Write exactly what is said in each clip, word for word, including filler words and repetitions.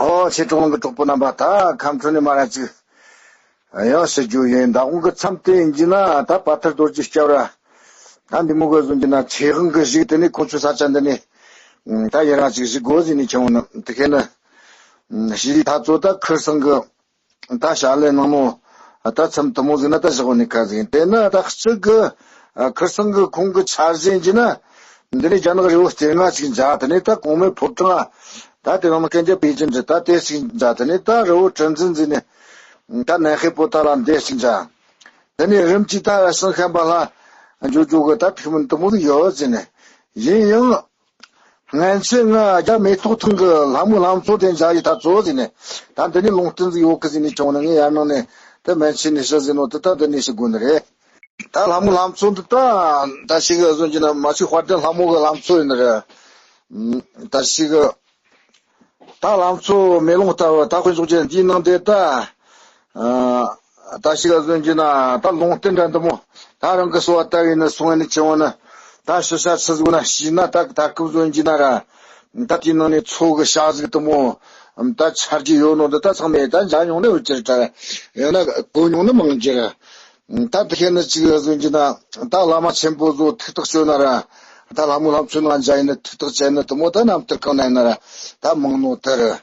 ཨོ་ཆེ་གྲོང་གི་གྲོགས་པོ་རྣམ་པ། ད་ཁམས་ཕྲུ་ནས་མ་ར་ཅིག་ཡང་ཟེར་རྒྱུ་ཡིན། ད་དགོང་གི་མཚམས་དེ་ཡིན་གྱི་ན་ད་བ་ཐར་རྡོ་རྗེ་སྐྱབས་ར་ད་འདི་མོ་གི་བཟོ་གྱི་ན་ཚེ་དབང་གི་གཞིས་དེ་ནས་ཁོང་ཚོའི་ས་ཆ་འདི་ནས་ད་ཡི་རང་ཅིག་བཞུགས་དགོས་ཟེར་ནས་ཁྱེར་འོང་ནི། དེ་ཁེ་ནི་ཞི་ལི་ཐ་ཚོ་ད་ཁུར་སང་གི་ད་ཞྭ་ལས་ནང་མོ་ད་མཚམས་དུ་མོ་ཟིག་ན་ད་བཞག་ནས་ཁ་ཟིག་ཡིན། དེ་ན་ད་གཅིག་གི་ཁུར་སང་གི་ཁོང་གི་འཆར་གཞི་ཡིན་གྱི་ན། འདི་ནས་རྒྱ་ནག་རི་བོ་རྩེ་ལྔ་ཞིག་མཇལ། དེ་ནས་ད་གོང་མའི་ཕོ་བྲང་ད་དེ་ནང་སྐད་ཆ་པེ་ཅིན་འདྲི་ད་དེ་ཞིག་མཇལ། དེ་ནས་ད་རི་བོ་གྲུ་འཛིན་ཟིན་ནས་ད་ནན་ཧེ་པོ་ཏ་ལ་འདི་ཞིག་མཇལ། དེ་ནས་རིམ་གྱིས་ད་ཞིང་ཤན་པ་ལ་འཇུ་འཇུ་གི་ད་ཐུག་མིན་དུ་མོ་ཟིག་ཡོད་ཟེར་ནས། ཡིན་ཡང་སྔན་ཆད་ང་རྒྱ་མེ་ཏོག་ཐང་གི་ལྷ་མོ་ལྷ་མཚོ་དེ་མཇལ་ཡི་ད་ཚོ་ཟེར་ནས། ད་འདི་ནས་ལུང་བསྟན་ཟིག་ཡོད་གི་ཟེར་ནས་བྱུང་ན་ངས་ཡར་ནང་ནས་ད་མན་ཆད་ནས་ཤི་ཟེར་ནོ་དེ་ད་འདི་ནས་ཤི་དགོས་ནི་རེད། ད་ལྷ་མོ་ལྷ་མཚོ་འདི་ད་ད་ཞིག་གཟོན་གྱི་ན་མ་ཞིག་དཔལ་ལྡན་ལྷ་མོ་གི་ལྷ་མཚོ་ཡིན་ནི་རེད། ད་ཞིག་ད་ལྷ་མཚོ་མེ་ལོང་ལྟ་བུ་ད་དཔེ་འཇོག་ཅན་འདིའི་ནང་དེ་ད་ད་ཞིག་གཟོན་གྱི་ན་ད་ལུང་བསྟན་འདྲ་འདི་མོ་ད་རང་གི་གསོལ་བ་བཏབ་ཡིན་ནི་སོང་ཡིན་ནི་ཆེ་བོ་ནི། ད་ཤི་ཤ་ཆི་ཟིག་ན་ཤི་ན་ད་ད་སྐུ་གཟོན་གྱི་ན་ར། ད་དེའི་ནང་ནས་མཚོ་གི་ཤ་ཟིག་དུ་མོ་ད་ཆར་གྱི་ཡོད་ནོ་འདི་ད་ཚང་མས་ད་མཇལ་མྱོང་ནི་འོད་ཅེར་ད་ཡང་ན་གོ་མྱོང་ནི་མང་རྒྱུ་ར། ད་དེ་ཁེ་ནི་ཅིག་གཟོན་གྱི་ན་ད་བླ་མ་ཆེན་པོ་ཚོ་ཐུགས་ཐག་ཆོད་ན་ར། ད་ལྷ་མོ་ལྷ་མཚོའི་ནང་མཇལ་ཡིན་ནི་ཐུགས་ཐག་བཅད་ནི་དུ་མོ་ད་རྣམ་ཐར་གང་ན་ཡིན་ན་ར་ད་མང་ནོ་དེ་ར།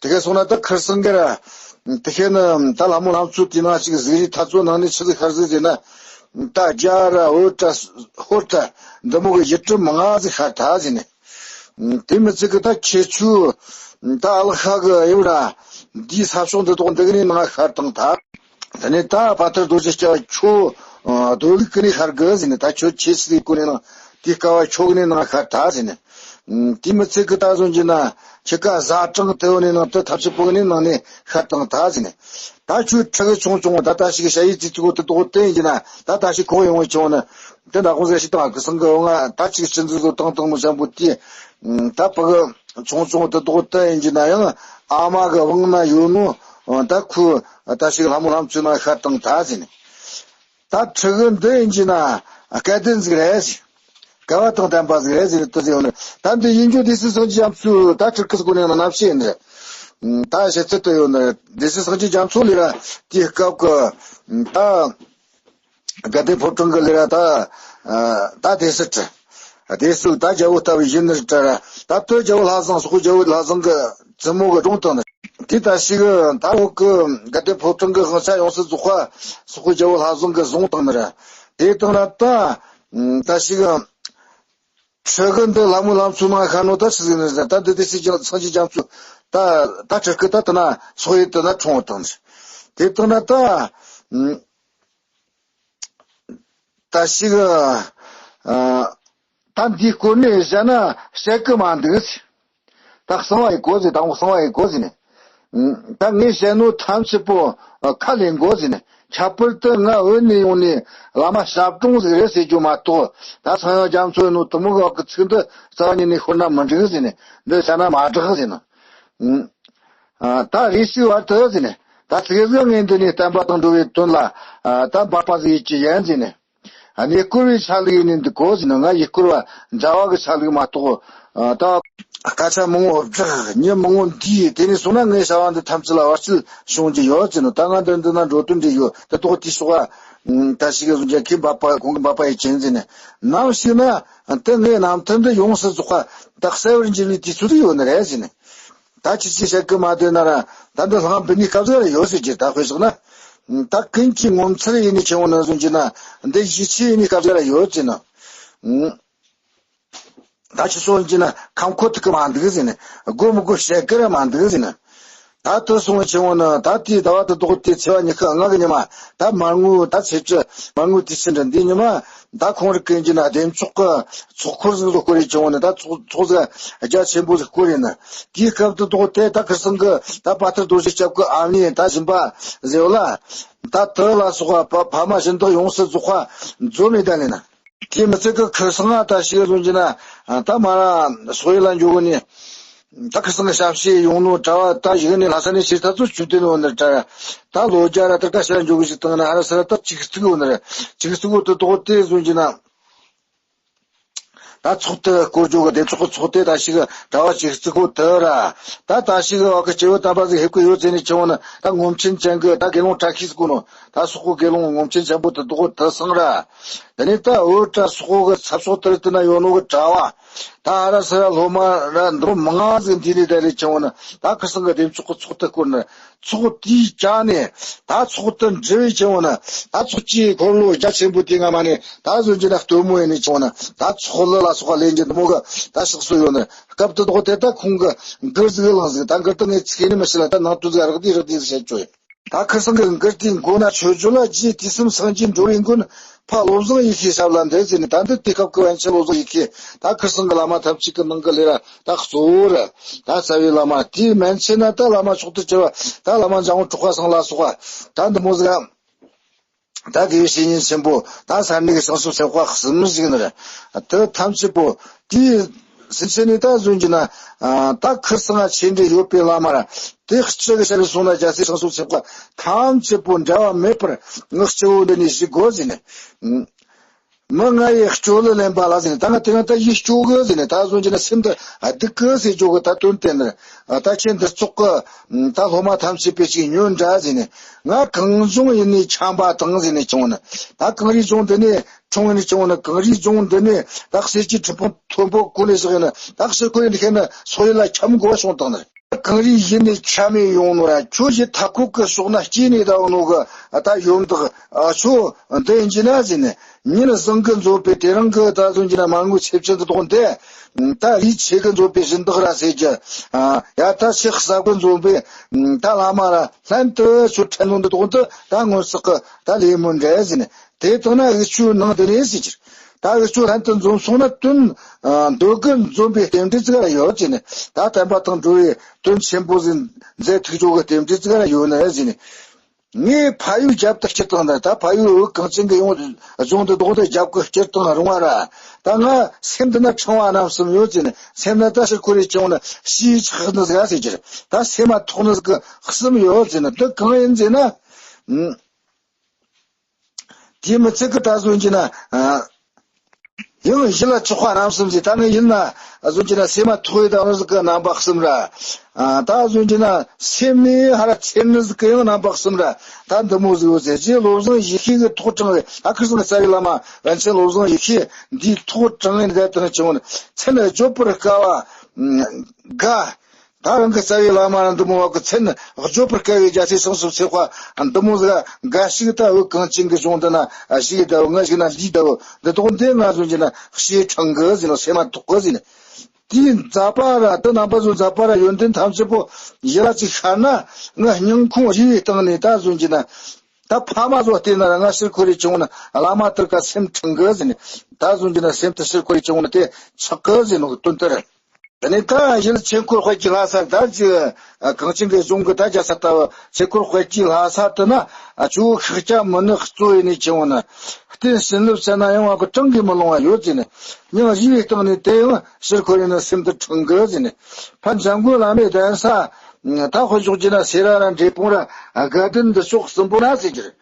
དེ་ཁེ་སོང་ན་ད་ཁུར་སང་གི་ར། དེ་ཁེ་ནི་ད་ལྷ་མོ་ལྷ་མཚོ་དེ་ནང་ཅིག་གཟིགས་རིས་ཐ་ཚོ་ནང་ནས་ཆི་ཟིག་ཤར་ཟིག་ཟེར་ན། ད་རྒྱ་ར་འོད་ཀྲ་ཧོར་ཀྲ་འདི་མོ་གི་ཡུལ་གྲུ་མང་ང་ཟིག་ཤར་ཐལ་ཟེར་ནས། དེ་མི་ཚད་གི་ད་ཁྱེད་ཆོས་ད་ཨ་ལ་ཤ་གི་ཡུལ་ར་འདིའི་ས་ཕྱོགས་འདི་དོག་འདི་གི་ནས་ནང་ཤར་བཏང་ཐལ། དེ་ནས་ད་བ་ཐར་རྡོ་རྗེ་སྐྱབས་ཁྱོད་རྡོ་ལུག་གི་ནས་ཤར་གི་ཟེར་ནས། ད་ཁྱོད་ཁྱེད་སི་གོ་ནས་ནང་དེའི་སྐབས་ཁྱོད་གི་ནས་ནང་ཤར་ཐལ་ཟེར་ནས། དེ་མི་ཚད་གི་ད་གཟོན་གྱི་ན་ཁྱེད་ཀ་བཟའ་གྲངས་དེ་བོ་ནས་ནང་དུ་ཐབས་ཆུ་པོ་གི་ནས་ནང་ནས་ཤར་བཏང་ཐལ་ཟེར་ནས། ད་ཁྱོད་ཕྲུ་གུ་ཆུང་ཆུང་ད་ད་ཞིག་ཞ་ཡི་ཙི་ཙི་གོ་དེ་དོག་བསྟན་གྱི་ན་ད་ད་ཞིག་གོ་ཡོང་བའི་ཆུང་ན། དེ་འདྲ་ཁོང་ཟེར་ཞིག་དང་གི་སང་གི་འོང་ང་ད་ཅིག་སྤྱི་འཛིན་བཟོ་བཏང་བཏང་མོ་ཞན་པོ་དེ། ད་ཕ་གི་ཆུང་ཆུང་དེ་དོག་ལྟ་ཡིན་གྱི་ན་ཡང་ཨ་མ་གི་དབང་ན་ཡོད་ནོ། ད་ཁོས་ད་ཞིག་ལྷ་མོ་ལྷ་མཚོའི་ནང་ཤར་བཏང་ཐལ་ཟེར་ནས། ད་ཕྲུ་གུ་འདི་ཡིན་གྱི་ན་སྐལ་ལྡན་ཟིག་རེད་ཟེར། སྐལ་བ་དང་ལྡན་པ་ཟིག་རེད་ཟེར་དུ་ཟེར་ཡོང་ནས། ད་འདི་ཡིན་རྒྱུ་སྡེ་སྲིད་སངས་རྒྱས་རྒྱ་མཚོས་ད་ཕྲུ་གུ་སྒོ་ནས་ན་ནམ་ཤེས་ནས། ད་བཤད་ཚུལ་དུ་ཡོད་ནས་སྡེ་སྲིད་སངས་རྒྱས་རྒྱ་མཚོ་ལས་ར་དེའི་སྐབས་ཀྱི་ད། དགའ་ལྡན་ཕོ་བྲང་གི་ལས་ར་ད། ད་སྡེ་སྲིད་སྡེ་སྲིད་ད་རྒྱལ་པོ་ལྟ་བུ་ཡིན་ནི་རེད་དྲ་ར། ད་དུ་རྒྱལ་པོ་ལྷ་བཟང་སོག་པོ་རྒྱལ་པོ་ལྷ་བཟང་གི་བཙུན་མོ་གི་སྒྲུང་དང་ནི། དེ་ད་ཞིག་ད་འོག་གི་དགའ་ལྡན་ཕོ་བྲང་གི་དབང་ཆ་ཡོངས་སུ་རྫོགས་པ་སོག་པོ་རྒྱལ་པོ་ལྷ་བཟང་གི་བཟུང་བཏང་ནི་ར། དེ་དང་ར་ད། ད་ཞིག་ཕྲུ་གུ་འདི་ལྷ་མོ་ལྷ་མཚོའི་ནང་ཤར་ནོ་ད་ཆི་ཟིག་ནི་ཟེར། ད་འདི་སྡེ་སྲིད་ཀྱང་སངས་རྒྱས་རྒྱ་མཚོ་ད་ད་ཕྲུ་གུ་ད་ད་ན་སོག་ཡིད་ད་ན་ཁྲོང་བཏང་ནི། དེ་དང་ར་ད། ད་ཞིག་ད་འདིའི་སྐོར་ནས་བཤད་ན་བཤད་གི་མ་འདུག་ཟེར། ད་གསང་བ་ཡི་གོ་ཟེར། ད་གསང་བ་ཡི་གོ་ཟེར་ནས། ད་ངས་བཤད་ནོ་ཐམས་ཅད་པོ་ཁ་ལེན་གོ་ཟེར་ནས། ཁྱད་པར་དུ་ང་བོད་ནས་ཡོང་ནས་བླ་མ་ཞབས་དྲུང་ཟིག་རེད་ཟེར་རྒྱུ་མ་གཏོགས། ད་སངས་རྒྱས་རྒྱ་མཚོ་ཡིན་ནོ་དུ་མོ་གི་བག་གི་ཚིག་འདི་རྩ་བ་ཉིད་ནས་ཤོར་ན་མི་འགྲིག་ཟེར་ནས། འདི་བཤད་ན་མ་དྲག་ཟེར་ནས། ད་རེ་ཞིག་བར་དུ་ཟེར་ནས། ད་ཚིག་ཟིག་ངས་འདི་ནས་བསྟན་པ་དང་འགྲོ་བའི་དོན་ལ་ད་འབད་པ་ཟིག་ཡིད་ཀྱི་ཡན་ཟེར་ནས། གནས་སྐོར་བའི་ཆ་ལུགས་ཡིན་ནི་འདི་གོ་ཟེར་ནས། ང་ཡུལ་སྐོར་བ་མཇལ་བ་གི་ཆ་ལུགས་མ་གཏོགས། ད་སྐད་ཆ་མང་བོ་བསྒྲགས། མྱི་མང་བོ་འདུས། དེ་ནས་སོང་ན་ངའི་བྱ་བ་འདི་ཐམས་ཅད་ལ་བར་ཆད་བྱུང་རྒྱུ་ཡོད་ཟེར་ནས། ད་ང་འདི་འདི་ན་འགྲོ་དོན་འདི་ཡོད་དེ་ཏོག་དེ་སོགས་ད་ཞིག་གི་གཟུགས་ཅན་ཁྱེད་འབད་པ་ཁོང་གི་འབད་པ་ཡི་ཅན་ཟེར་ནས། ནམ་ཞིག་ན་དེ་ངའི་རྣམ་ཐར་འདི་ཡོངས་སུ་རྫོགས་པ་ད་གསལ་བར་འགྱུར་བའི་དུས་ཚོད་དུ་ཡོད་ནི་རེད་ཟེར་ནས། ད་ཅི་ཅི་བཤད་གི་མ་སྡོད་ན་ར། ད་འདི་ལྷང་བུ་ནི་སྐབས་ཟིག་ར་ཡོད་ཟེར་གྱི། ད་དཔེ་བཞག་ན། ད་ཀུན་གྱི་ངོ་མཚར་ཡིན་ནི་ཆེན་བོ་ན་བཟུང་གྱི་ན། འདི་གཞི་ཆེ་ཡིན་ནི་སྐབས་ཟིག་ར་ཡོད་ཟེར་ན། ད་ཁྱི་སོང་གྱི་ན་ཁམ་ཁོ་ཐུག་གི་མ་འདུག་ཟེར་ནས། དགོས་མི་དགོས་བཤད་གི་ར་མ་འདུག་ཟེར་ནས། ད་དུ་སོང་ཆེན་བོ་ན་ད་དེའི་ཟླ་བ་དུ་དོག་དེ་ཚེས་པ་ཉི་ཤུ་ལྔ་གི་ཉི་མ། ད་མར་ངོའི་ད་ཚེས་བཅུ། མར་ངོའི་དུས་ཆེན་འདྲ་འདིའི་ཉི་མ། ད་ཁོང་རིགས་ཀུན་གྱི་ན་བདེ་མཆོག་གི་ཚོགས་འཁོར་ཟིག་ལ་བསྐོར་རེ་བྱུང་བ་ནི། ད་ཚོགས་ཚོགས་ཟིག་རྒྱ་ཆེན་པོ་ཟིག་བསྐོར་རེ་ནི། དེའི་སྐབས་དུ་དོག་དེ་ད་ཁུར་སང་གི་ད་བ་ཐར་རྡོ་རྗེ་སྐྱབས་ཀྱི་ཨ་མྱེས་ད་སྦྱིན་པ་ཟེར་བ་ལ། ད་དུ་ལ་སོགས་པ་ཕ་མ་སྦྱིན་བདག་ཡོངས་སུ་རྫོགས་པ་འཛོམས་ནས་ད་ལེ་ན། དེ་མི་ཚད་གི་ཁུར་སང་ང་ད་ཞིག་ལོན་གྱི་ན། ད་མ་ར་སོག་ཡུལ་ལ་འཇུག་གི་ནི། ད་ཁུར་སང་གི་ཞབས་ཕྱི་ཡོང་ནོ་གྲྭ་བ་ད་ཞིག་ནི་ལྷ་ས་ནས་ཕྱིར་ད་ཚོ་ཆུ་དེ་ནོ་ནི་གྲྭ། ད་ལོ་བརྒྱ་ར་ད་ཀ་ཤ་འཇོག་གི་ཞིག་བཏང་ན་ཧ་ར་ས་ར་ད་ཅིག་ཚིག་འོ་ནི་ར་ཅིག་ཚིག་འོ་དུ་དོག་དེ་བཟོ་གྱི་ན། ད་ཚོགས་དེ་སྐོར་བརྗོད་གི་དེ་ཚོགས་གི་ཚོགས་དེ་ད་ཞིག་གྲྭ་བ་ཅིག་བརྩི་གོ་དེ་ར། ད་ད་ཞིག་བ་གི་སྐྱེ་བོ་དམ་པ་ཟིག་ཧེབ་གི་ཡོད་ཟེར་ནས་ཆེ་བོ་ནི་ད་ངོམ་ཆེན་ཅན་གི་ད་དགེ་སློང་བཀྲ་ཤིས་ཟེར་གོ་ནོ། ད་སོག་པོ་དགེ་སློང་ངོམ་ཆེན་ཆེན་པོ་དེ་དོག་དེ་སང་ར། དེ་ནས་ད་འོ་ད་སོག་པོ་གི་ཚབ་སོག་དེར་དེ་ན་ཡོད་ནོ་གི་གྲྭ་བ། ད་ཨ་ར་སི་ར་སློབ་མ་ར་འདི་རུ་མང་ང་ཟིག་འདི་ནས་ད་རེ་ཆེ་བོ་ནི་ད་ཁིར་སང་གི་དེ་ཚོགས་གི་ཚོགས་དེ་སྐོར་ནི། ཚོགས་དེའི་བྱ་ནས་ད་ཚོགས་དེ་འབྲི་བའི་ཆེ་བོ་ན་ད་ཚོགས་ཀྱི་འཁོར་ལོ་རྒྱ་ཆེན་པོ་དེ་སྔ་མ་ནས་ད་གཟོད་ཀྱི་ན་སྟོན་མོ་ཡིན་ནས་ཆེ་བོ་ན་ད་ཚོགས་ལ་ལ་སོགས་ལེན་གྱི་འདི་མོ་གི་ད་ཕྱག་སྲོལ་ཡོད་ནས། སྐབས་དེ་དོག་དེ་ད་ཁོང་གི་མགུར་ཟིག་ལངས་ཟིག་ད་མགུར་དེ་ངས་ཚིག་ནི་མི་ཤེས་ལ། ད་ནང་དུ་ཟིག་རག་དེ་རག་དེ་ཟིག་བཤད་ཆོག་ཡོད། ད་ཁིར་སང་གི་མགུར་དེའི་མགོ་ན་མཆོད་བརྗོད་ལ་རྗེ་དུས་གསུམ་སངས་རྒྱས་འགྲོ་བའི་མགོན། ཕ་བློ་བཟང་ཡེ་ཤེས་ཞབས་ལ་འདེབས་ཟེར་ནས། ད་འདི་དུས་སྐབས་ཀྱི་པཎ་ཆེན་བློ་བཟང་ཡེ་ཤེས་ད་ཁིར་སང་གི་བླ་མ་ཐམས་ཅད་ཀྱི་ནང་གི་ལས་ར་ད་གཙོ་བོ་ར། ད་རྩ་བའི་བླ་མ་དེའི་མན་ཆད་ན་ད་བླ་མ་མཆོག་ཏུ་གྱུར་པ་ད་བླ་མ་འཇམ་དབྱངས་གྲགས་པ་ཚང་ལ་སོགས་པ་ད་འདི་མོ་ཟིག་ད་དགེ་བའི་བཤེས་གཉེན་ཆེན་པོ་ད་ས་གནས་ཀྱི་བྱང་ཆུབ་སེམས་དཔའ་གསུམ་ཞིག་ནི་ར། དེ་ཐམས་ཅད་པོ་དེའི་སེམས་ཅན་ནི་ད་གཟོད་ཀྱི་ན་ད་ཁིར་སང་ང་ཆེ་འདྲེ་ཡོད་པའི་བླ་མ་ར། དེ་སྤྱི་གི་ཞབས་ལས་སོང་ན་རྒྱལ་སྲས་བྱང་ཆུབ་སེམས་དཔའ་ཐམས་ཅད་པོ་འབྲལ་བ་མེད་པར་ངག་སྐྱོ་བོ་འདི་ནས་ཞུ་དགོས་ཟེར་ནས། མི་ང་ཡི་སྐྱོ་ལ་ལེན་པ་ལ་ཟེར་ནས། ད་ང་དེ་རིང་ད་ཡིད་སྐྱོ་གི་ཟེར་ནས། ད་གཟོད་ཀྱི་ན་སེམས་འདི་སྡུག་གི་ཟེར་རྒྱུ་གི་ད་དོན་དེ་ནི། ད་ཁྱེད་འདི་ཚོགས་གི་ད་སློབ་མ་ཐམས་ཅད་པའི་ཅིག་ཉོན་འདྲ་ཟེར་ནས། ང་གངས་ལྗོངས་ཡུལ་ནས་འཁྱམས་པ་དང་ཟེར་ནས་ཆུང་ནི། ད་གངས་རིའི་ལྗོངས་འདི་ནས་འཁྲུངས་ནས་ཆུང་ནི། གངས་རིའི་ལྗོངས་འདི་ནས་ད་གསེར་གྱི་གྲུབ་དཔུང་མཐོན་པོ་ཀུན་ནས་བཞག་ནི། ད་གསེར་ཁོ་ཡི་འདི་ཁྱེད་ནི་སོ་ཡི་ལ་འཁྱམས་དགོས་བྱུང་དང་ནི། གངས་རིའི་ཡུལ་ནས་ཆ་མེད་ཡོང་ནོ་ར། ཁྱོད་ཀྱི་མཐའ་འཁོབ་ཀྱི་ཕྱོགས་ན་སྐྱེས་ནས་ད་ཡོང་ནོ་གི་ད་ཡོན་བདག་ཨ་ཆོ་འདི་ཡིན་གྱི་ན་ཟེར་ནས། ཉིན་བཟང་གི་མཛོད་པའི་དེ་རིང་གི་ད་གཟོད་ཀྱི་ན་མ་དངུལ་ཆེ་ཆུང་དུ་དོགས་འདི། ད་ལུས་ཆེ་གི་མཛོད་པའི་སྦྱིན་བདག་ར་ཟེར་གྱི། ཡ་ད་ཆེ་ཟབ་གི་མཛོད་པའི་ད་བླ་མ་ར་ལྷན་དུ་ཆོ་ཁྲལ་ནོ་འདི་དོགས་འདི་ད་སྔོན་བསགས་གི་ད་ལས་མོ་འདྲ་ཟེར་ནས། དེ་དང་ན་འུ་ཆོའི་ནང་དུ་ནས་ཟེར་གྱི། ད་འུ་ཆོ་ལྷན་དུ་འཛོམས་སོང་ན་དོན་འདོད་དགུ་འཛོམས་པའི་རྟེན་འབྲེལ་ཙི་ག་ར་ཡོད་ཅེ་ནས། ད་བསྟན་པ་དང་འགྲོ་བའི་དོན་ཆེན་པོ་ཟིག་མཛད་ཐུབ་ཆོག་གི་རྟེན་འབྲེལ་ཙི་ག་ར་ཡོད་ནི་རེད་ཟེར་ནས། ངས་ཕ་ཡུལ་རྒྱབ་ཏུ་སྐྱུར་བཏང་ནས། ད་ཕ་ཡུལ་བོད་གངས་ཅན་གྱི་ཡོངས་ལྗོངས་དུ་ལྡོག་སྟེ་རྒྱབ་ཀྱི་སྐྱུར་བཏང་རུང་བ་ར། ད་ང་སེམས་འདི་ན་འཕྲེང་བ་རྣམ་གསུམ་ཡོད་ཅེ་ནས། སེམས་ན་ད་ཕྱིར་འཁོར་རེ་བྱུང་ན་ཕྱིའི་ཆགས་ནི་ཟིག་ཟེར་གྱི་རེད། ད་སེམས་མ་ཐོག་ནི་ཟིག་གསུམ་ཡོད་ཅེ་ན། དེ་གང་ཡིན་ཟེར་ན། དེ་མི་ཚད་ཀི་ད་གཟོད་ཀྱི་ན། ཡང་ཡིད་ལ་ཆགས་པ་རྣམ་གསུམ་ཟེར། ད་ནི་ཡིད་ན་གཟོད་ཀྱི་ན་སེམས་མ་ཐོག་ཡི་དང་ཟིག་གི་རྣམ་པ་གསུམ་ར། ད་གཟོད་ཀྱི་ན་སེམས་ནི་ཧ་ར་ཚེར་ནི་ཟིག་གི་ཡང་རྣམ་པ་གསུམ་ར། ད་འདི་མོ་ཟིག་ཡོད་ཟེར། རྗེ་བློ་བཟང་ཡེ་ཤེས་ཀྱི་ཐོག་དྲངས་པའི། ད་ཁིར་སང་རྩ་བའི་བླ་མ་པཎ་ཆེན་བློ་བཟང་ཡེ་ཤེས་འདིའི་ཐོག་དྲངས་ནས་ད་དེ་ན་བྱུང་ནི། མཚན་བརྗོད་པར་དཀའ་བ་འགའ། ད་རང་གི་རྩ་བའི་བླ་མ་ར་འདི་མོ་བ་གི་མཚན་བརྗོད་པར་དཀའ་བའི་རྒྱལ་སྲས་བྱང་ཆུབ་སེམས་དཔའ་འདི་མོ་ཟིག་འགའ་ཞིག་ད་བོད་གངས་ཅན་གྱི་ལྗོངས་འདི་ན་བཞུགས་ད་བོ། ང་ཞིག་ན་ལུས་ད་བོ། འདི་དོག་འདི་ང་གཟོད་ཀྱི་ན་བཤད་འཕྲང་གི་ཟེར་ནོ། སེམས་མ་ཐོག་གི་ཟེར་ནས། དེའི་མཛད་པ་ར་དེ་རྣམ་པ་ཚོའི་མཛད་པ་ར་ཡོན་ཏན་ཐམས་ཅད་པོ་ཡིད་ལ་ཅིག་ཤར་ན། ང་སྙིང་ཁོང་རུས་པའི་གཏིང་ནས་ད་གཟོད་ཀྱི་ན། ད་ཕ་མ་ཚོ་བལྟས་ན་ར་ང་ཕྱིར་འཁོར་རེ་བྱུང་ན་བླ་མ་དེར་ཀ་སེམས་འཕྲེང་གི་ཟེར་ནས། ད་གཟོད་ཀྱི་ན་སེམས་དེ་ཕྱིར་འཁོར་རེ་བྱུང་ན་དེ་ཆགས་གི་ཟེར་ནོ་གི་དོན་དེ་རེད། དེ་ནས་ད་ཡུལ་ཆོས་འཁོར་དཔལ་གྱི་ལྷ་ས། ད་ཅི་གངས་ཅན་གྱི་ལྗོངས་ཀྱི་ད་རྒྱལ་ས་ལྟ་བུ་ཆོས་འཁོར་དཔལ་གྱི་ལྷ་ས་དེ་ན། ཨ་ཆོས་ཤཱཀྱ་མུ་ནེ་གཙོ་ཡིན་ནས་ཆེ་བོ་ན། རྟེན་བྱིན་རླབས་བྱས་ན་ཡང་བ་གི་གྲངས་ཀྱིས་མི་ལོངས་པ་ཡོད་ཅེ་ནས། སྙིང་རུས་པའི་སྟེང་ནས་དེ་ཡང་ཕྱིར་འཁོར་ཡིན་ན་སེམས་དེ་འཕྲེང་གི་ཟེར་ནས། ཕ་འཇམ་མགོན་བླ་མའི་གདན་ས་ད་དཔེ་འཇོག་རྒྱུ་ན་སེ་ར་ར་འབྲས་སྤུངས་ར་དགའ་ལྡན་འདི་ཕྱོགས་གསུམ་པོ་ན་ཟེར་གྱི་རེད།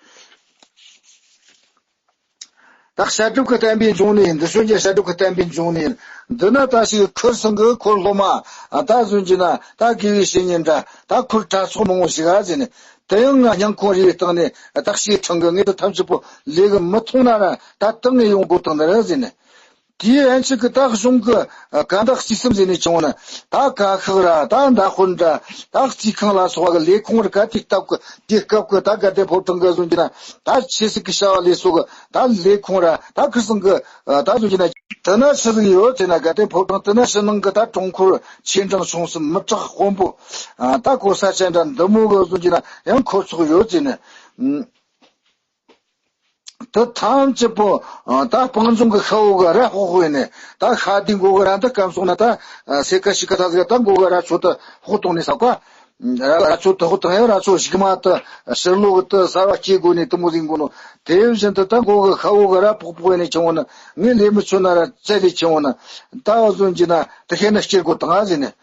ད་བཤད་སྒྲུབ་ཀྱི་བསྟན་པའི་འབྱུང་གནས་ཡིན། འདི་ཤོད་ཀྱི་བཤད་སྒྲུབ་ཀྱི་བསྟན་པའི་འབྱུང་གནས་ཡིན། འདི་ན་ད་ཞིག་ཁིར་སང་གི་འཁོར་སློབ་མ་ད་གཟོད་ཀྱི་ན་ད་དགེ་བའི་བཤེས་གཉེན་འདྲ་ད་འཁོར་གྲྭ་ཚོགས་མང་བོ་ཞིག་ཨ་ཟེར་ནས། དེ་ཡང་ང་སྙིང་ཁོང་རུས་པའི་གཏིང་ནས་ད་བཤད་འཕྲང་གི། ངས་དེ་ཐམས་ཅད་པོ་ལས་གི་མི་མཐོང་ན་ར་ད་དེ་ངས་ཡོང་དགོས་དང་ནི་རེད་ཟེར་ནས། དེའི་ཨན་ཆི་གི་ད་གཞུང་གི་གན་ད་རྩིས་གསུམ་ཟེར་ནས་བྱུང་ན། ད་ཀ་ཤག་ར་ད་མདའ་དཔོན་ར་ད་རྩིས་ཁང་ལ་སོགས་པ་གི་ལས་ཁུངས་ར་ག་དེ་སྟབས་གི་དེ་སྐབས་གི་ད་དགའ་ལྡན་ཕོ་བྲང་གི་གཟོད་ཀྱི་ན་ད་ཆོས་སྲིད་ཀྱི་བྱ་བ་ལས་སོགས་གི་ད་ལས་ཁུངས་ར་ད་ཁིར་སང་གི་ད་གཟོད་ཀྱི་ན། དེ་ན་ཆི་ཟིག་ཡོད་ཟེར་ན། དགའ་ལྡན་ཕོ་བྲང་དེ་ན་ཕྱི་ནང་གི་ད་དྲུང་འཁོར་ཆེ་འབྲིང་ཆུང་གསུམ་མི་དྲག་དཔོན་པོ་ད་གོ་ས་ཅན་འདྲ་འདི་མོ་གི་གཟོད་ཀྱི་ན་ཡང་འཁོར་ཚོགས་ཡོད་ཟེར་ནས། དེ་ཐམས་ཅད་པོ་ད་སྤང་ལྗོངས་ཀྱི་ཤ་བོ་གི་ར་ཕོག་ཕོག་ཡིན་ནས། ད་ཤ་དེ་མགོ་གི་ར་འདི་སྐམ་སོང་ན། ད་སེ་ཀ་ཤི་ཀ་ད་ཟིག་ད་མགོ་གི་ར་ཆོ་དེ་ཕོག་གཏོང་ནས་ས་ཀ་ར་ཆོ་དེ་ཕོག་བཏང་ཡང་ར་ཆོ་ཞིག་མ་དེ་ཕྱིར་ལོག་གི་དེ་གསར་བ་སྐྱེ་དགོས་ནས་དེ་མོ་ཟིག་མགོ་ནོ། དེ་བཞིན་དུ་ད་མགོ་གི་ཤ་བོ་གི་ར་ཕོག་ཕོག་ཡིན་ནས་ཆེ་བོ་ན། ངས་ལས་མི་ཆོད་ན་ར་བཙལ་ལས་ཆེ་བོ་ན། ད་བ་གཟོད་ཀྱི་ན་དེ་ཤེས་ན་སྐྱེ་དགོས་དང་ཟེར་ནས།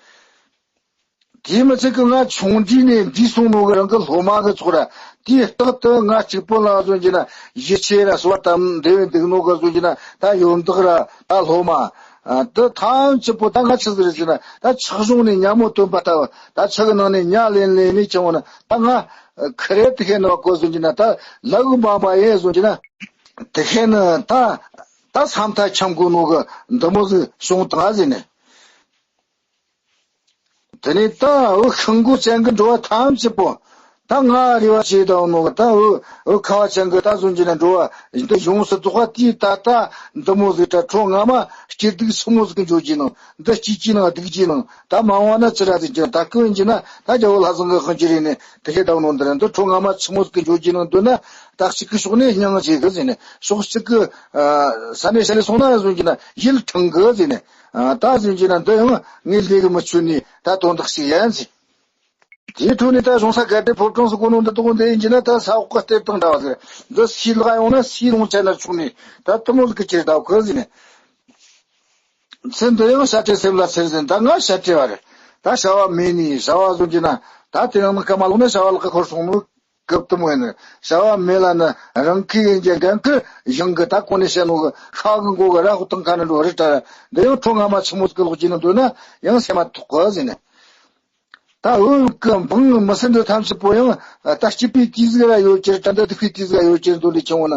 དེ་མི་ཚད་ཀྱི་ང་ཆུང་དུས་ནས་འདས་སོང་ནོ་གི་རང་གི་སློབ་མ་གི་ཚོགས་ར། དེའི་རྟག་ཏུ་ང་གཅིག་པོ་ལ་བཟོ་རྒྱུ་ན་ཡིད་ཆེས་ར་སོ་བ་དམ་བདེ་བའི་འདུག་ནོ་གི་བཟོ་རྒྱུ་ན། ད་ཡོན་བདག་ར་ད་སློབ་མ་ ཨ་དེ་ཐམས་ཅད་པོ་ད་ང་ཆི་ཟིག་རེད་ཟེར་ན། ད་ཆག་གཞུང་ནས་ཉ་མོ་བཏོན་པ་ལྟ་བུ། ད་ཆུ་གི་ནང་ནས་ཉ་ལེན་ལེན་ནས་ཆི་འོང་ན། ད་ང་ཁི་རེད་དེ་ཤེས་ནོ་གོ་ཟེར་གྱི་ན། ད་ལ་གུ་འབངས་པ་ཡིན་ཟེར་གྱི་ན། དེ་ཤེས་ནི་ད་ད་ས་མཐའ་འཁྱམ་དགོས་ནོ་གི་འདི་མོ་ཟིག་བྱུང་བཏང་ཟེར་ནས། དེ་ནས་ད་འུ་ཤིང་སྒོ་ཅན་གི་འགྲོ་བ་ཐམས་ཅད་པོ། ད་ང་རེ་བ་བྱེད་དང་ནོ་གི། ད་འུ་འུ་ཁ་བ་ཅན་གི་ད་ཟུང་གྱི་ན་འགྲོ་བ་འདི་ཡོངས་སུ་རྫོགས་པ་དེའི་ད་ལྟ་འདི་མོ་ཟིག་ད་ཁྲོ་ང་མ་སྐྱིད་སྡུག་ཆི་མོ་ཟིག་གི་འཇོག་གྱི་ནང་། འདི་སྐྱིད་ཀྱི་ནང་སྡུག་གྱི་ནང་། ད་མ་འོངས་ན་ཅི་ར་ཟིག་གྱི་ད་ཀུན་གྱི་ན། ད་རྒྱལ་བོ་ལྷ་བཟང་གི་དབང་གྱུར་ཡིན་ནས་དེ་ཤེས་དང་ནོ་འདི་ར། འདི་ཁྲོ་ང་མ་ཆི་མོ་ཟིག་གི་འཇོག་གྱི་ནང་འདོད་ན། ད་གཅིག་གི་ཕྱོགས་ནས་སྙིང་རྗེ་གི་ཟེར་ནས། ཕྱོགས་གཅིག་གི་ས་ནས་ཤ་ལས་སོང་ན་ཟུང་གྱི་ན་ཡིད་ཕྲང་གི་ཟེར་ནས། ཨ་ད་ཟིན་གྱི་ན་འདི་ཡང་ངའི་ལས་ཀྱི་མི་ཆོད་ནི་ད་དོན་དག་ཞིག་ཡིན་ཟིན། དེའི་ཁྲོད་ནས་ད་གཞུང་ས་གལ་ཏེ་ཕོ་བྲང་སུ་གོ་ནོ་འདི་དག་འདི་ཡིན་གྱི་ན། ད་ས་འོག་གི་གཏེར་དང་འདྲ་བ་ཟིག། འདི་སུའི་ལག་ཡོང་ན་སུའི་ལོང་ཆ་ན་ཆུང་ནི་ད་དུ་མོ་ཟིག་གི་ཁྱེར་ད་ཁོ་ཟིན་ནི། ཚེ་འདི་ཡང་བྱ་བྲལ་སེམས་ལ་ཚེར་ཟིན། ད་ང་བྱ་བྲལ་བ་རེད། ད་བྱ་བ་མེད་ནི་བྱ་བ་ཟུང་གྱི་ན། ད་དེ་རིང་ནི་སྐར་མ་ལོག་ན་བྱ་བ་ལག་གི་འཁོར་སོང་ནོ། སྐབས་དུ་མོ་ཡིན་ན་བྱ་བ་མེད་ལ་ནི་རང་གི་ཡིན་གྱི་འགན་ཁུར་ཡང་གི། ད་གོང་ནས་བཤད་ནོ་གི་ཤ་གི་མགོ་གི་ར་ཧུ་ཏང་ཁ་ན་འགྲོ་རི་ཏྲ། འདི་ཡང་ཁྲོ་ང་མ་ཆི་མོ་ཟིག་གི་ལོག་གྱི་ནི་འདོད་ན་ཡང་སེམས་མ་ཐོག་གི་ཟིན་ནི། ད་འུ་གི་འབངས་མི་སེར་འདི་ཐམས་ཅད་པོ་ཡང་ད་སྐྱིད་པའི་དུས་ཟིག་ར་ཡོད་ཀྱི་རེད། ད་འདི་སྡུག་པའི་དུས་ཟིག་ར་ཡོད་ཀྱི་རེད་འདོད་ལས་ཆེ་བོ་ན།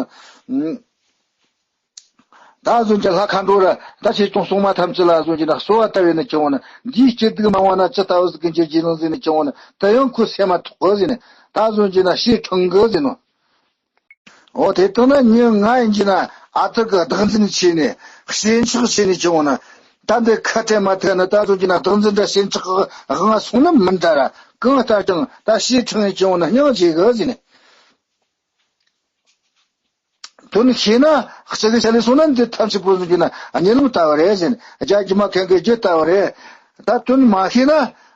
ད་གཟོད་ཀྱི་ལྷ་མཁའ་འགྲོ་ར་ད་ཆོས་སྐྱོང་སྲུང་མ་ཐམས་ཅད་ལ་གཟོད་ཀྱི་ན་གསོལ་བ་བཏབ་ཡོད་ནི་ཆེ་བོ་ན། འདིའི་སྐྱིད་སྡུག་མ་འོངས་ན་ཇི་ལྟ་བུ་ཟིག་གི་འགྱུར་གྱི་ནང་ཟིན་ནི་ཆེ་བོ་ན། ད་ཡང་ཁོ་སེམས་མ་ཐོག་གི་ཟིན་ནི། ད་གཟོད་ཀྱི་ན་ཞེ་ཕྲང་གི་ཟིན་ནོ། འོ་དེ་ལྟར་ན་ཉིན་ང་ཡིན་གྱི་ན་ཨ་ཐུར་གི་བདག་འཛིན་བྱས་ནས་ཞེན་ཆགས་བྱས་ནི་ཆེ་བོ་ན། ད་འདི་ཁ་བྲལ་མ་ཐུབ་ན། ད་གཟོད་ཀྱི་ན་བདག་འཛིན་འདྲ་ཞེན་ཆགས་གི་དབང་སོང་ན་མི་འདྲ་ར། གང་ལྟར་ཀྱང་ད་ཞེ་ཕྲང་ཡིན་ཆེ་བོ་ན་སྙིང་རྗེ་གི་ཟིན་ནི། དོན་ཤེས་ན་གཅིག་གི་ཆ་ལས་སོང་ན་འདི་ཐམས་ཅད་པོ་ཟིན་གྱི་ན་གཉིད་ལམ་ལྟ་བུ་རེད་ཟིན། རྒྱ་སྒྱུ་མ་མཁན་གྱི་རྒྱུད་ལྟ་བུ་རེད། ད་དོན་མ་ཤེས་ན་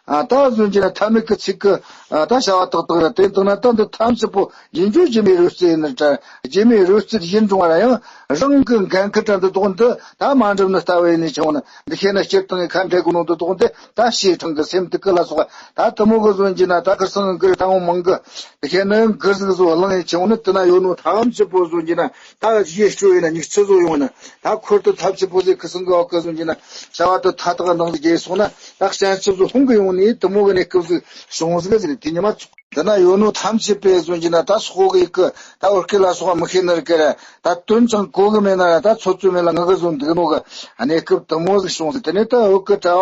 ད་ཟིན་གྱི་ན་ཐ་མལ་གྱི་ཚིག་གི་ད་བྱ་བ་ཏག་ཏག་རེད། དེ་ལྟ་ན་ད་འདི་ཐམས་ཅད་པོ་ཡིན་རྒྱུ་སྒྱུ་མའི་རོལ་རྩེད་ཡིན་ནི་འདྲ། སྒྱུ་མའི་རོལ་རྩེད་ཡིན་རུང་བ་ཡང་རང་གི་འགན་ཁུར་དྲ་འདི་དོག་འདི་ད་མ་འགྲུབ་ནི་ལྟ་བུ་ཡིན་ནི་ཆུང་ན། འདི་ཤེས་ན་སྤྱིར་བཏང་གི་ཁ་འབྲལ་དགོས་ནོ་འདི་དོག་འདི་ད་ཞེ་ཕྲང་གི་སེམས་སྡུག་གི་ལ་སོགས་ད་དུ་མོ་གི་ཟིན་གྱི་ན། ད་ཁར་སང་གི་ད་འོང་མང་གི། དེ་ཁྱེད་ནི་གི་ཟིག་བཟོ་བླངས་ཡིན་ཆུང་ནི་དེ་ན་ཡོད་ནོ་ཐམས་ཅད་པོ་ཟོ་གྱི་ན། ད་ཡེ་སྤྱོད་ཡིན་ན་ཉིག་ཆུ་བཟོ་ཡོང་ན། ད་ཁུར་དུ་ཐབས་ཅི་པོ་ཟིག་ཁི་སང་གི་འོག་གི་ཟོ་གྱི་ན། བྱ་བ་དུ་ཐ་དག་འདང་ཟིག་རྒྱས་སོང་ན། ད་སྤྱན་ཆུ་བཟོ་ཧུང་གི་ཡོང་ནི་དུ་མོ་གི་གནས་སྐབས་ཟིག་བྱུང་ཟིག་ཟིག་དེ་ཉི་མ་ཚོ། དེ་ན་ཡོད་ནོ་ཐམས་ཅད་པོ་ཟོ་གྱི་ན། ད་སོག་གི་ཡིག་གི་ད་འོར་སྐད་ལ་སོགས་མི་ཤེས་ནི་རིག་གི་ར། ད་དོན་ཅང་གོ་གི་མེད་ན་ར། ད་ཚོད་ཚོད་མེད་ལ་ང་གི་ཟོ་འདུག་ནོ་གི་གནས་སྐབས་དུ་མོ་ཟིག་བྱུང་ཟིག་དེ་ནས་ད་འོག་གི་གྲྭ་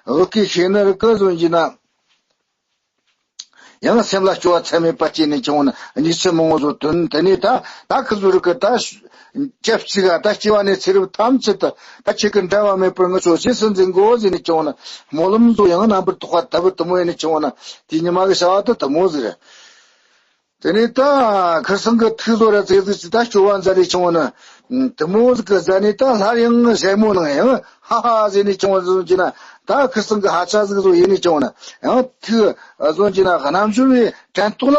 བ་འོག་གི་ཤེས་ནི་རིག་གི་ཟོ་གྱི་ན། ཡང་སེམས་ལ་སྐྱོ་བ་ཚད་མེད་པ་སྐྱེས་ནས་ཀྱང་ན་ཉི་ཚེ་མང་བོ་བཟོ་དོན། དེ་ནས་ད་ད་ཁི་བཟོ་རིག་གི་ད་སྐྱབས་གཅིག་ག་ད་སྐྱེ་བ་ནས་ཚེ་རབས་ཐམས་ཅད་དུ་ད་ཁྱེད་ཀྱི་འབྲལ་བ་མེད་པར་ངུ་ཆོག་ཅེས་སུ་འཛིན་དགོས་ཟེར་ནས་ཀྱང་ན་སྨོན་ལམ་བཟོ། ཡང་རྣམ་པར་རྟོག་པ་ལྟ་བུ་དུ་མོ་ཡིན་ནས་ཀྱང་ན་དེའི་ཉི་མ་གི་བྱ་བ་དུ་དུ་མོ་ཟེར། དེ་ནས་ད་ཁར་སང་གི་ཐུགས་བཟོ་ར་ཙེ་ཟིག་ཅི་ད་སྐྱོ་བ་མཛད་ནས་ཀྱང་ན། དུ་མོ་ཟིག་གི་ཟ་ནས་ད་སླར་ཡང་ཞལ་མོ་ནང་ཡང་ཧ་ཧ་ཟེར་ནས་ཀྱང་བཟོ་གྱི་ན། ད་ཁི་སང་གི་ཧ་ཅང་ཟིག་བཟོ་ཡིན་ནས་ཀྱང་ན་ཡང་ཐུགས་བཟོ་གྱི་ན་རྣམ་འབྱོར་བའི་དྲན་རྟོག་ལ་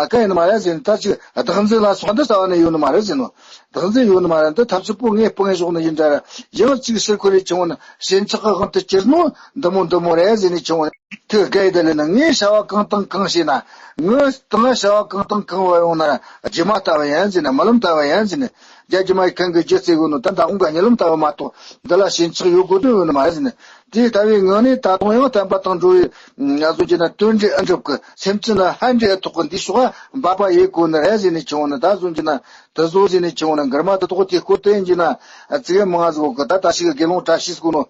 ག་ཡིན་ནི་མ་རེད་ཟེར་ནས། ད་ཅིག་བདག་འཛིན་ལ་སོགས་འདི་རྩ་བ་ནས་ཡོད་ནི་མ་རེད་ཟེར་ནོ། བདག་འཛིན་ཡོད་ནི་མ་རེད། འདི་ཐམས་ཅད་པོ་ངས་སྤང་ཞོག་ནི་ཡིན་འདྲ་ར། ཡང་ཅིག་ཕྱིར་འཁོར་རེ་ཀྱང་ན་ཞེན་ཆགས་ཀྱི་དབང་དུ་གྱུར་ནོ་འདི་མོ་འདི་མོ་རེད་ཟེར་ནས་ཀྱང་ན། ཐུགས་དགའ་ཡི་ད་ལས་ན། ངས་བྱ་བ་གང་དང་གང་བྱས་ན། ངས་ད་བྱ་བ་གང་དང་གང་བ་ཡོང་ན་རྗེས་མ་ལྟ་བུ་ཡིན་ཟེར་ནས། རྨི་ལམ་ལྟ་བུ་ཡིན་ཟེར་ནས། རྒྱ་སྒྱུ་མ་ཡི་མཁན་གྱིས་རྒྱུ་རྩི་དགོས་ནོ་ད་མདང་དགོང་གི་གཉིད་ལམ་ལྟ་བུ་མ་གཏོགས་འདི་ལ་ཞེན་ཆགས་ཡོད་དགོས་དོན་ཡོད་ནི་མ་རེད་ཟེར་ནས། དེ་ལྟ་བུའི་ངང་ནས་ད་དུང་ཡང་བསྟན་པ་དང་འགྲོ་བའི་ང་ཚོ་གྱི་ན་དོན་འདྲའི་ཨ་འགྲུབ་གི། སེམས་ཅན་ལ་ཕན་འདྲའི་ཐོག་གི་འདི་ཕྱོགས་འབད་པ་ཡེད་དགོས་ནི་རེད་ཟེར་ནས་ཀྱང་ན། ད་གཟོད་ཀྱི་ན་དེ་བཟོ་ཟེར་ནས་ཀྱང་ན་མགུར་མ་དེ་ཐོག་དེ་སྐོར་དེ་ཡིན་གྱི་ན་ཙིག་གེ་མང་ང་ཟིག་གོ་གི། ད་ད་ཞིག་དགེ་སློང་བཀྲ་ཤིས་སྐུ་ནོ་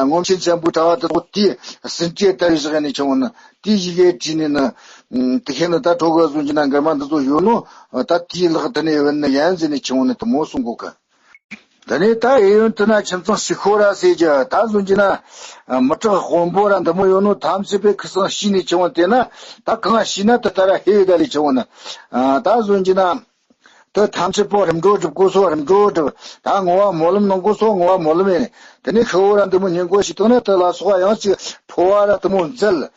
ངོམ་ཆེན་ཆེན་པོའི་གྲྭ་བ་དེ་ཐོག་དེ་ཟིན་བྲིས་ལྟ་བུ་བཞག་ནས་ཀྱང་ན་དེ་ཡི་གེ་བྲིས་ནས་ནི་དེ་ཤེས་ནི། ད་གྲོགས་ག་གཟོད་ཀྱི་ན་མགུར་མ་འདི་ཚོ་ཡོད་ནོ་ད་དེའི་ལག་དེ་ནས་བུད་ནི་ཡིན་ཟེར་ནས་ཀྱང་ན་དེ་མོ་གསུང་གོ་གི། དེ་ནས་ད་གཡས་གཡོན་དེ་ན་ཁྱིམ་ཚང་ཕྱུག་པོ་ར་ཟེར་གྱི་ད་གཟོད་ཀྱི་ན་མི་དྲག་དཔོན་པོ་ར་འདི་མོ་ཡོད་ནོ་ཐམས་ཅད་པོ་ཁི་སང་ཤི་ནས་ཀྱང་དེ་ན་ད་གང་ཤི་ན་དེ་ལྟར་ཧེ་ཡི་ད་ལས་ཀྱང་ན་ད་གཟོད་ཀྱི་ན། དེ་ཐམས་ཅད་པོ་རིམ་གྲོ་སྒྲུབ་དགོས་སོ་རིམ་གྲོ་སྒྲུབ། ད་བསྔོ་བ་སྨོན་ལམ་གནང་དགོས་སོ་བསྔོ་བ་སྨོན་ལམ་ཡིན། དེ་ནས་ཤི་བོ་ར་འདི་མོ་ཉིན་གོ་ཞིག་བཏང་ན་དེ་ལ་སོགས་པ་ཡང་ཅིག་འཕོ་བ་ར་དེ་མོ་མཛད།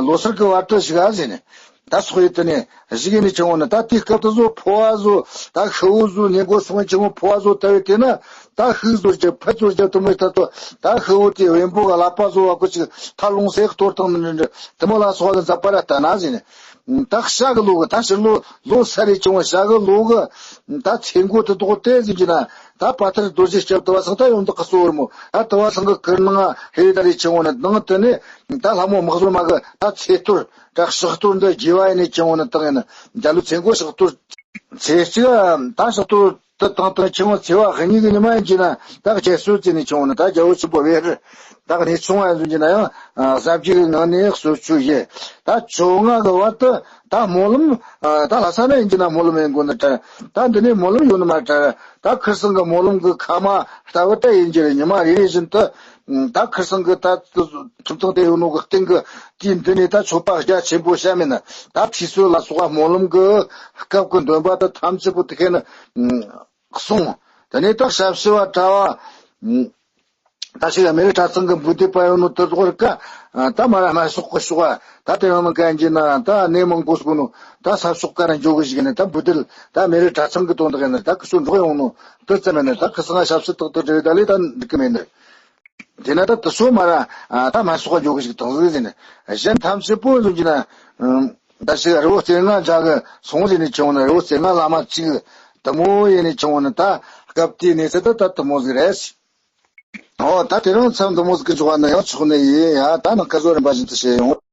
ལོ་སར་གི་བར་དུ་བཞུགས་ཨ་ཟེར་ནས། ད་སོགས་ཡིན་དེ་ནས་བཞུགས་ཡིན་ནས་ཀྱང་ན་ད་དེའི་སྐབས་དེ་ཚོ་འཕོ་བ་བཟོ་ད་ཤི་བོ་བཟོ་ཉིན་གོ་སོང་ཡིན་ཀྱང་འཕོ་བ་བཟོ་ལྟ་བུ་དེ་ན་ ད་ཤུགས་བཟོ་རྒྱུ་ཕུད་བཟོ་རྒྱུ་དུ་མོ་ད་ཚོ་ད་ཤི་བོ་དེ་བེམ་པོ་གི་ཀླད་པ་བཟོ་བ་ཀོ་ཅིག་ད་ལོང་སེ་གཏོར་བཏང་ནི་འདྲ་དུ་མོ་ལ་སོགས་ལ་མཛད་པ་ར་ལྟ་ན་ཟིན། ད་ཤ་གི་ལོ་གི་ད་ཕྱི་ལོ་ལོ་ས་རེ་ཆུང་བ་ཤ་གི་ལོ་གི་ད་ཚེ་མགོ་དུ་དོག་དེ་ཟིན་གྱི་ན་ད་པ་ཐར་རྡོ་རྗེ་སྐྱབས་དུ་བ་སང་ད་ཡོང་དུ་ཁ་སོ་བར་མོ་ད་དུ་བ་སང་གི་ཀིར་ནང་ཧེ་ད་རེ་ཆུང་བ་ན་ནང་དུ་ནི་ད་ལྷ་མོ་དམག་ཟོར་མ་གི་ད་ཚེ་གཏོར་ད་ཕྱག་གཏོར་འདི་རྒྱས་པ་ཡིན་ནི་ཆུང་བ་ན་བཏང་ཡིན་ན་འཇའ་ལུ་ཚེ་མགོ་ཕྱག་གཏོར། ཚེས་གཅིག་ད་ཕྱག་ཏུ་དུ་དང་དང་ཆེན་མོ་ཚེས་པ་གཉིས་ཀྱི་ཉི་མ་ཡིན་གྱི་ན་ད་རྒྱལ་སྲོལ་བརྩི་ནས་ཆུང་ན་ད་རྒྱལ་པོ་ཆེན་པོ་བེ་རི་ད་གནས་ཆུང་བ་ཡིན་གྱི་ན་ཡང་ཟབ་རྒྱས་ཀྱི་ངང་ནས་གསོལ་མཆོད་བཞེས། ད་བཅོ་ལྔ་གི་བར་དུ་ད་སྨོན་ལམ་ད་ལྷ་ས་ན་ཡིན་གྱི་ན་སྨོན་ལམ་ཡིན་དགོས་ནི་དྲན། ད་འདི་ནས་སྨོན་ལམ་ཡོད་ནི་མ་དྲན། ད་ཁིར་སང་གི་སྨོན་ལམ་གྱི་ཁ་མ་ལྟ་བུ་ད་ཡིན་གྱི་རེད། ཉི་མ་རེ་རེ་བཞིན་དུ་ད་ཁིར་སང་གི་ད་ཁྲིམས་ཐང་དེ་ཡོད་ནོ་གི་སྟེང་གི་དུས་འདི་ནས་ད་ཆོ་ག་རྒྱ་ཆེན་པོ་བཤད་མེད་ན་ད་ཁྲིད་གསོལ་ལ་སོགས་པ་སྨོན་ལམ་གྱི་སྐབས་ཀྱི་འདོན་པ་ད་ཐམས་ཅད་པོ་དེ་ཁེ་ན་གསུངས། དེ་ནས་ད་ཞབས་ཕྱི་བ་གྲྭ་བ་ད་ཞིག་ཨ་མེ་རི་གྲྭ་ཚང་གི་འབུལ་སྡེ་པ་ཡོད་ནོ་དེ་ཚོ་རིག་ག་ད་མ་ར་མ་ཤོག་གི་ཤོག་ད་དེ་རང་ནང་གན་གྱི་ན་ད་གནས་མང་པོ་སུ་ནོ་ད་ས་ཕྱོགས་ག་ར་འཇོག་གི་ཞིག་ནས་ད་འབུལ་སྡེ་ད་མེ་རི་གྲྭ་ཚང་གི་དོན་དག་ཡིན་ན་ད་ཁི་ཤོ་འགྲོགས་ཡོང་ནོ་དེ་ཙམ་ཡིན་ན་ད་ཁི་སང་ཞབས་ཕྱི་ཏག་ཏག་འབྲེལ་ད་ལས་ད་འགྲིག་གི་མེད་ནི། དེ་ན་ད་དུ་སོ་མ་ར་ཨ་ད་མ་སོགས་འཇོག་གི་ཞིག་དང་ཟིག་ཟིན་གཞན་ཐམས་ཅད་པོ་འཛོམས་ཀྱི་ན་ད་ཞིག་རི་བོ་རྩེ་ལྔ་འཇག་གི་སོང་ཟིན་ནས་ཆུང་ན་རི་བོ་རྩེ་ལྔ་བླ་མ་གཅིག་དུ་མོ་ཡིན་ནས་ཆུང་ན་ད་སྐབས་དེའི་གནས་ཚུལ་ད་ད་དུ་མོ་ཟིག་རེད། ཨོ་ད་དེ་རིང་མཚམས་དུ་མོ་ཟིག་གི་འཇོག་པ་ན་ཡང་ཆོག་ནི་ཡིན་ཡ། ད་ནང་ཁ་བཟོ་རིམ་པ་བཞིན་དུ་བྱས་ཡོང་།